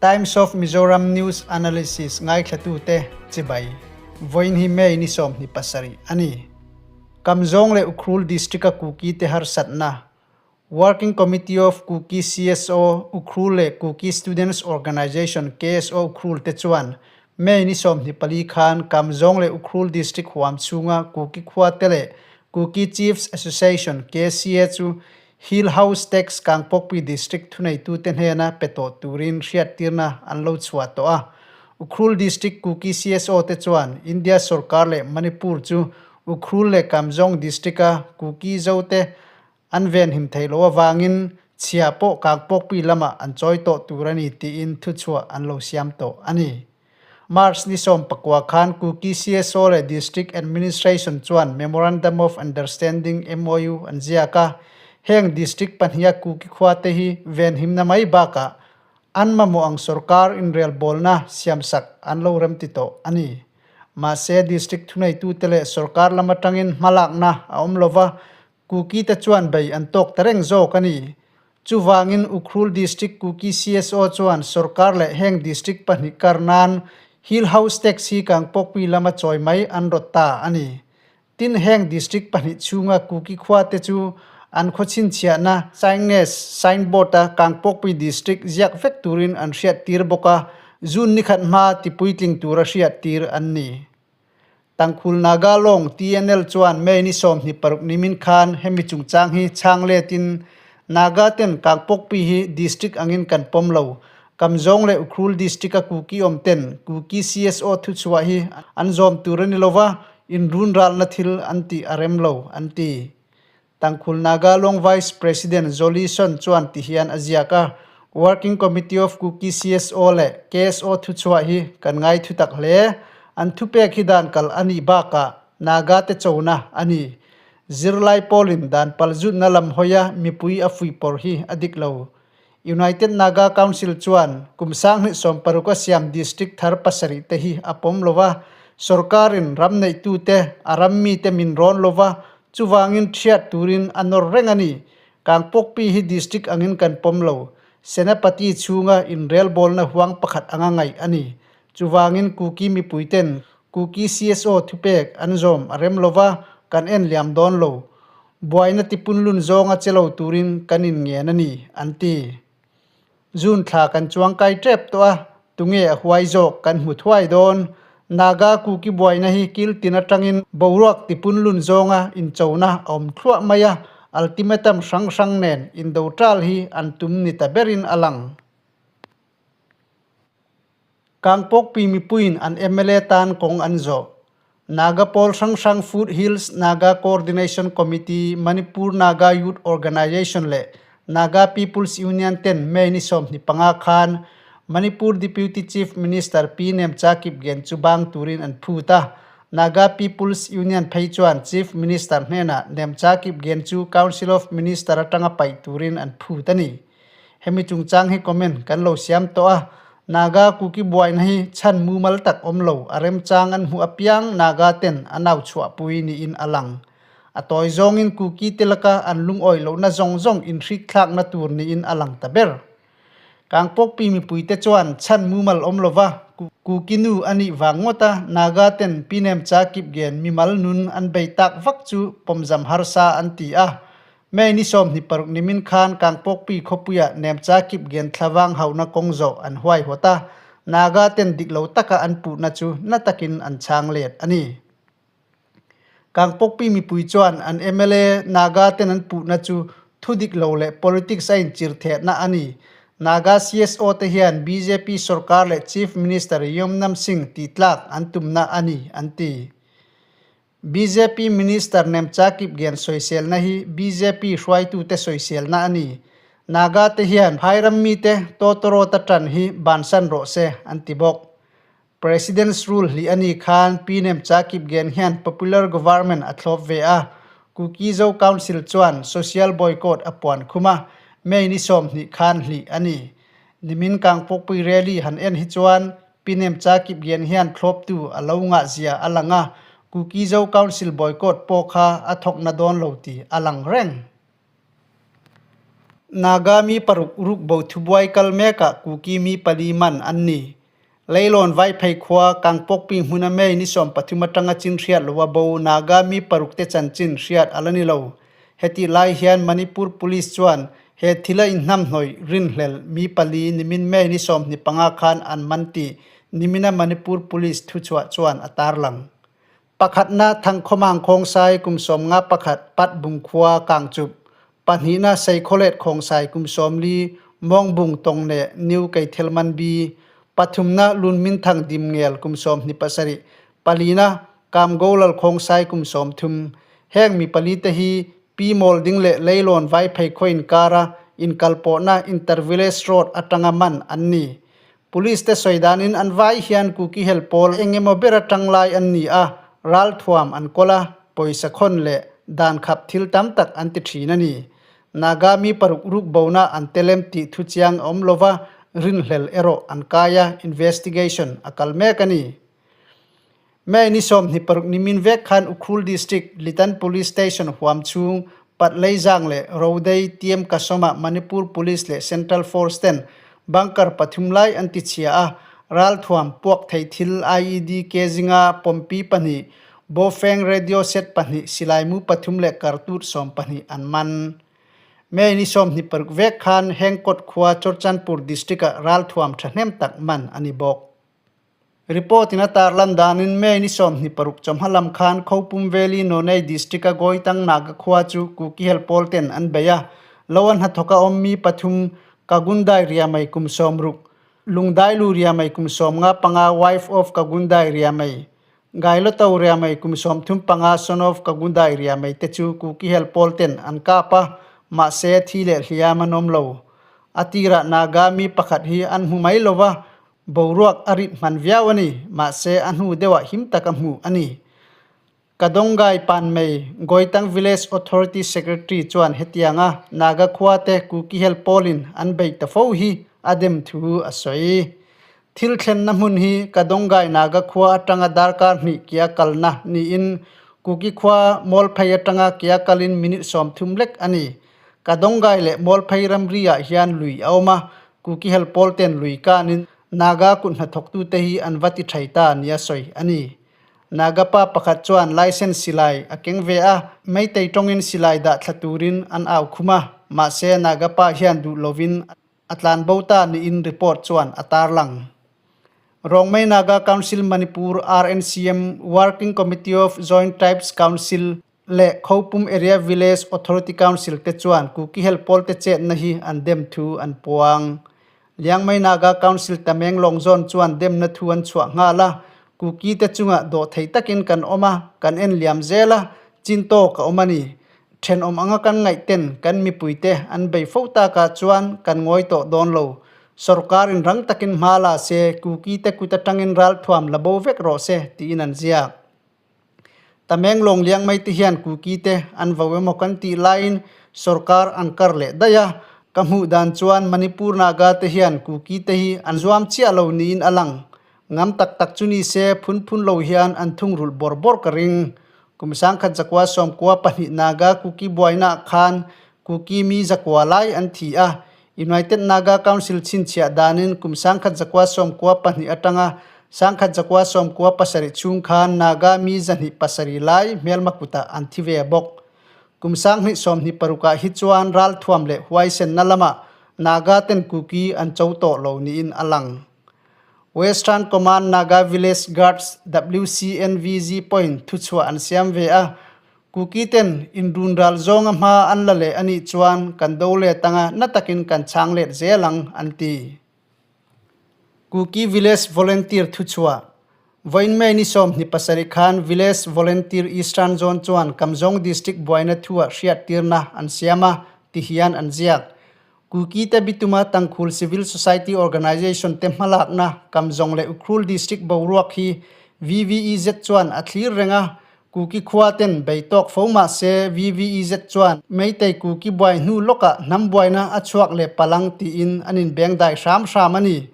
Times of Mizoram News Analysis ngaithlatute chibai vawiin hi May ni 27 a ni. Kamzawng leh Ukhrul District-a Kuki te harsatna, Working Committee of Kuki CSO Ukhrul leh Kuki Students Organisation KSO Ukhrul te chuan May ni 24 khan Kamzawng leh Ukhrul District huam chhunga Kuki khua te leh Kuki Chiefs Association KCA chu Hill House Tax Kangpokpi District thuneitute hnena pe tawh turin hriattirna an lo chhuah tawh a. Ukhrul District Kuki CSO te chuan India sorkar leh Manipur chu Ukhrul leh Kamjong District-a Kuki Zo te an venhim theih loh avangin chhia pawh Kangpokpi lamah an chawi tawh tur a ni tiin thuchhuah an lo siam tawh a ni. March ni 19 khan Kuki CSO leh District Administration chuan Memorandum of Understanding, MOU, an ziak a, heng district pahniha Kuki khua te hi venhimna mai bakah an mamawh ang sorkar inrelbawlna siamsak an lo remti tawh a ni. Mahse, district thuneitute leh sorkar lam atangin hmalakna a awm lova, Kuki te chuan bei an tawk ta reng zawk a ni. Chuvangin Ukhrul District Kuki CSO chuan sorkar leh heng district pahnih kar nan Hill House Tax hi Kangpokpi lama chawi mai an rawt ta a ni. Tin heng district pahnih chhunga Kuki khua te chu an khaw chhinchhiahna signage, signboard, a Kangpokpi District ziak vek turin an hriattir bawk a, June nikhat hma tipuitling tura hriattir an ni. Tangkhul Naga Lawng, TNL, chuan May ni 26 nimin khan hemi chungchang hi chhang letin Naga ten Kangpokpi hi district angin kan pawm lo. Kamzawng leh Ukhrul district-a Kuki awm ten Kuki CSO thuchhuah hi an zawm tur a ni lova, inrun ralna thil an tih a rem lo, an ti. Tangkhul Naga Lawng Vice President Zoli Son chuan ti hian a ziak a, Working Committee of Kuki CSO leh KSO thuchhuah hi kan ngai thu tak hle. An thupek hi dan kal a nih bakah Naga te chona a ni. Zirlai pawlin dan palzutna lam hawia mipui a fuihpawrh hi a dik lo. United Naga Council chuan kum 2016 a siam district thar pasarih te hi a pawm lo va, sorkarin ram neihtute a ram mite min rawn lo va, chuvangin thiat turin a nawr reng a ni. Kangpokpi hi district angin kan pawm lo. Senapati chhunga inrelbawlna huang pakhat anga ngaih a ni. Chuvangin Kuki mipuiten Kuki CSO thupek an zawm a rem lo va, kan en liam dawn lo. Buaina tipunlun zawnga che lo turin kan inngen a ni, an ti. June thla kan chuang kai tep tawh a, tunge a huai zawk kan hmu thuai dawn. Naga Kuki buaina hi kil tin atangin boruak tipunlun zawnga inchona a awm thluah mai a, ultimatum hrang hrang nen indo tal hi an tum ni ta berin a lang. Kangpokpi mipuiin an mla tan kawng an zawh. Naga pawl hrang hrang Foot Hills Naga Coordination Committee, Manipur Naga Youth Organisation leh Naga People's Union ten May ni 25 khan Manipur Deputy Chief Minister Pi Nemcha Kipgen chu bang turin an phut a. Naga People's Union phei chuan Chief Minister hnenah Nemcha Kipgen chu Council of Minister atanga paih turin an phut a ni. Hemi chungchang hi comment kan lo siam tawh a, Naga Kuki buaina hi chhan mumal tak awm lo, a remchang an hmuh apiang Naga ten an au chhuahpui niin a lang. A tawi zawngin Kuki te laka an lungawi lohna zawng zawng inhrikthlakna tur niin a lang ta ber. Kangpawkpi mipuite chuan chhan mumal awm lova Kuki nu a nih vang ngawta Naga ten Pinemcha Kipgen mimal nun an bei tak vak chu pawmzam harsa an ti a, May ni 26 nimin khan Kangpokpi khawpuiah Nemcha Kipgen thlavang hauhna kawng zawh an huaihawt a, Naga ten dik lo taka an puhna chu na takin an chhang let a ni. Kangpokpi mipui chuan an mla Naga ten an puhna chu thu dik lo leh politics a inchir thehna a ni. Naga CSO te hian bjp sorkar leh Chief Minister Yomnam Singh tihtlak an tumna a ni, an ti. Bjp Minister Nemcha Kipgen sawiselna hi bjp hruaitute sawiselna a ni. Naga te hian phai ram mite tawtawrawta tan hi bansan rawh se an ti bawk. President's Rule hlih a ni khan Pi Nemcha Kipgen hian popular government a thlawp ve a, Kuki Zo Council chuan social boycott a puan khum a, May ni 20 khan hlih a ni. Nimin Kangpokpui rally han en hi chuan Pi Nemcha Kipgen hian thlawptu a lo ngah zia a lang a, Kuki Zo Council boycott pawh kha a thawkna dawn lo tih a lang reng. Naga mi paruk ruk bo thubuai kal mekah Kuki mi pali man an ni. Leilawn Vaiphei khua Kangpokpi hmuna May ni 13 atanga chin hriat loa bo Naga mi paruk te chanchin hriat a la ni lo. Hetih lai hian Manipur Police chuan he thila inhnamhnawih rinhlel mi pali nimin May ni 25 khan an man tih nimina Manipur Police thuchhuah chuan a tarlang. Pakhatna Thangkhawmang Khawngsai kum 51 Pat Bung khua Kangchup, pahnihna Seikhawlet Khawngsai kum 40 Mawngbung Tongne New Keithelmanbi, pathumna Lunminthang Dimngel kum 27, palina Kamgolal Khawngsai kum 30. Heng mi pali te hi Pi Mawlding leh Leilawn Vaiphei khaw inkara inkalpawhna Inter-Village Road atanga man an ni. Police te sawi danin an vai hian Kuki hel pawl eng emaw ber atang lai an ni a, ralthuam an kawl a, pawisa khawn leh dan khap thil tam tak an ti thin a ni. Naga mi paruk ruk bona an telem tih thu chiang a awm lova, rinhlel erawh an kai a, investigation a kal mek a ni. May ni 26 nimin vek khan Ukhrul District, Litan Police Station huam chhung Patleizang leh Rodei Tiem Kasawmah Manipur Police leh Central Force ten bunker pathum lai an ti chhia a, ralthuam puak thei thil IED ke zinga pawmpi pahnih, Bofeng radio set pahnih, silaimu pathum leh kartut 12 an man. May ni 26 vek khan Hengkawt khua Churchandpur District-ah ralthuam thahnem tak man a ni bawk. Report in a tarlan danin May ni 26 chawhma lam khan Khopum Valley Nonei District a Goitang Naga khua chu Kuki hel pawl ten an bei a. Lo a hnathawk a awmmi pathum Kagundai Riamei kum 60, Lungdailu Riamei kum 55 wife of Kagundai Riamei, Gailoto Riamei kum 35 son of Kagundai Riamei te chu Kuki hel pawl ten an kap a, mahse thi leh hliam an awm lo. A tirah Naga mi pakhat hi an hmu mai lova, Boruak a rit hman viau a ni, mahse a hnu deuhah him tak a hmuh a ni. Kadongai Panmei, Goitang Village Authority Secretary chuan hetianga Naga khua te Kuki hel pawlin an beih ta fo hi a dem thu a sawi. Thil thlenna hmun hi Kadongai Naga khua atanga darkar hnih kia kalna niin Kuki khua Mawlphei atanga kia kalin minute 30 lek a ni. Kadongai leh Mawlphei ramri-ah hian lui a awm a, Kuki hel pawl ten lui kanin Naga kut hnathawktute hi an va ti thei ta nia sawi a ni. Naga pa pakhat chuan license silai a keng ve a, Meitei tawngin silai dah thla turin an au khum a, mahse Naga pa hian duh lovin a tlan bo ta niin report chuan a tarlang. Rongmei Naga Council Manipur, RNCM, Working Committee of Joint Tribes Council, leh Khopum Area Village Authority Council te chuan Kuki hel pawl te chetna hi an dem thu an puang. Liangmei Naga Council Tameng Lawngzawn chuan demna thu an chhuah nghal a, Kuki te chungah dawh thei takin kan awm a, kan en liam zel a, chin tawk a awm a ni. Thenawm anga kan ngaih ten kan mipui te an bei fo takah chuan kan ngawi tawh dawn lo. Sorkar in rang takin hma la se, Kuki te kut atangin ralthuam la bo vek rawh se tiin an ziak. Tamenglong liang mai te hian Kuki te an vo emaw kan tih laiin sorkar an kar leh daih a, ka hmuh dan chuan Manipur Naga te hian Kuki te hi an zuam chiah lo niin a lang. Ngam tak tak chu ni se phun phun lo hian an thungrulh bawr bawr ka ring. Kum 1992 Naga Kuki buainaah khan Kuki mi zakua lai an thi a, United Naga Council chhinchhiah danin kum 1992 atanga 1997 chhung khan Naga mi 207 lai hmelma kutah an thi ve bawk. Kum 2026 ah hi chuan ralthuam leh huaisenna lamah Naga ten Kuki an cho tawh lo niin a lang. Western Command Naga Village Guards, WCNVG, pawhin thuchhuah an siam ve a, Kuki ten inrun ral zawnga hma an la leh a nih chuan kan do let anga na takin kan chhang let zel ang, an ti. Kuki Village Volunteer thuchhuah, Vawiin May ni 27 khan Village Volunteer Eastern Zone chuan Kamzong District buaina thuah hriattirna an siam a, ti hian an ziak. Kuki te bituma Tangkhul Civil Society Organization te hmalakna Kamzong leh Ukhrul District boruak hi VVEZ chuan a thlir reng a, Kuki khua ten bei tawk fo mah se VVEZ chuan Meitei Kuki buai hnu lawkah hnam buaina a chhuak leh palang tiin an inbeng dai hram hram a ni.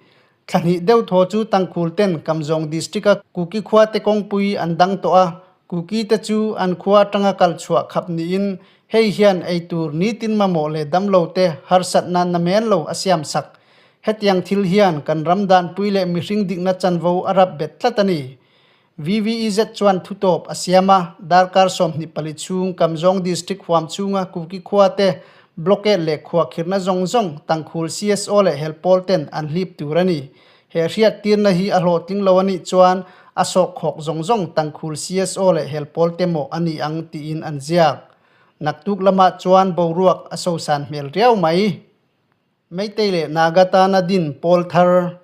Thla hnih deuh thaw chu Tangkhul ten Kamzong District-a Kuki khua te kawngpui an dang tawh a. Kuki te chu an khua atanga kal chhuah khap niin hei hian eitur nitin mamawh leh damlo te harsatna namen lo a siam sak. Hetiang thil hian kan ram danpui leh mihring dikna chanvo a rap bet tlat a ni. VVEZ chuan thutawp a siam a, darkar 24 chhung Kamzawng District huam chhunga Kuki khua te blockade leh khuahkhirhna zawng zawng Tangkhul CSO leh helpawl ten an hlip tur a ni. He hriattirna hi a hlawhtling lo a nih chuan a sawhkhawk zawng zawng Tangkhul CSO leh helpawl te mawh a ni ang tiin an ziak. Naktuk lamah chuan boruak a sosan hmel riau mai. Meitei leh Naga tana din pawl thar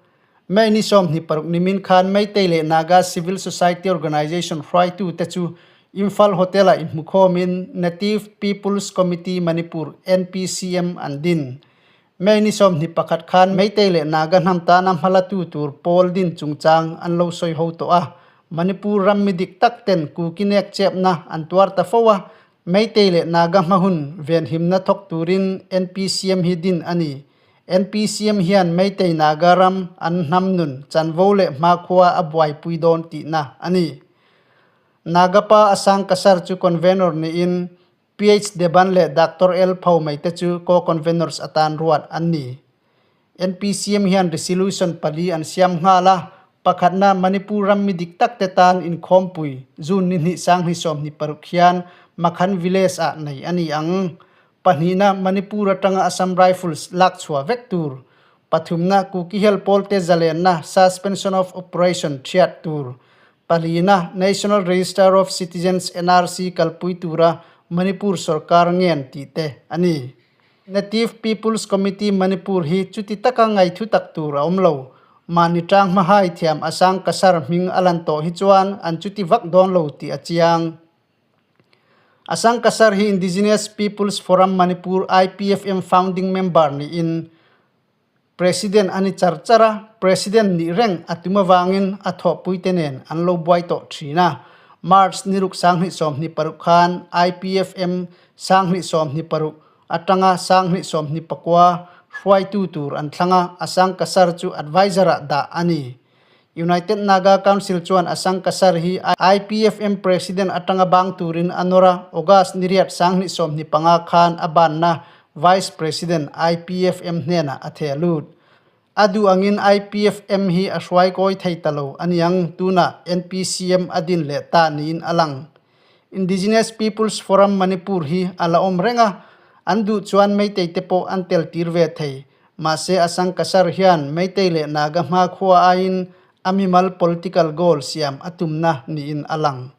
May ni 26 nimin khan Meitei leh Naga Civil Society Organization hruaitute chu Imphal Hotel-ah inhmukhawmin Native People's Committee Manipur, NPCM, an din. May ni 21 khan Meitei leh Naga hnam tana hmalatu tur pawl din chungchang an lo sawi ho tawh a. Manipur ram mi dik tak ten Kuki-nek chepna an tuar ta fo a, Meitei leh Naga hma hun venhimna thawk turin NPCM hi din a ni. NPCM hian Meitei Naga ram an hnam nun chanvo leh hmakhua a buaipui dawn tihna a ni. Naga pa Asang Kasar chu convenor niin PH Deban leh Doctor L Phau mai te chu co-convenors atan ruat an ni. NPCM hian resolution pali an siam nghal a, pakhatna Manipur ram mi dik tak te tan inkhawmpui June ni hnih 2026 hian Makhan Village ah nei a ni ang. Pahnihna Manipur atanga Assam Rifles lak chhuah vek tur. Pathumna Kuki Hel pawlte zalenna suspension of operation thiat tur. Palina National Register of Citizens NRC kalpui tura Manipur sorkar ngen tih te a ni. Native People's Committee Manipur hi chuti taka ngaithu tak tur a awm lo. Mahni tang hmahai thiam a sang kasar hming a lan tawh hi chuan an chuti vak dawn lo tih a chiang. A sang kasar hi Indigenous People's Forum Manipur, IPFM, founding member niin President a ni char char a, President nih reng a tum avangin a thawhpuite nen an lo buai tawh thin a. March ni ruk 2026 khan IPFM 2026 atanga 2029 hruaitu tur an thlang a, Asang Kasar chu advisor-ah dah a ni. United Naga Council chuan Asang Kasar hi IPFM President atanga bang turin a nawr a, August ni riat 2025 khan a banna Vice President IPFM hnenah a theh lut. A duh angin IPFM hi a hruai kawi thei ta lo aniang tunah NPCM a din leh ta niin a lang. Indigenous Peoples Forum Manipur hi a la awm reng a, an duh chuan Meitei te pawh an tel tir ve thei. Mahse Asang Kasar hian Meitei leh Naga hmakhua aiin a mimal political goal siam a tumna niin a lang.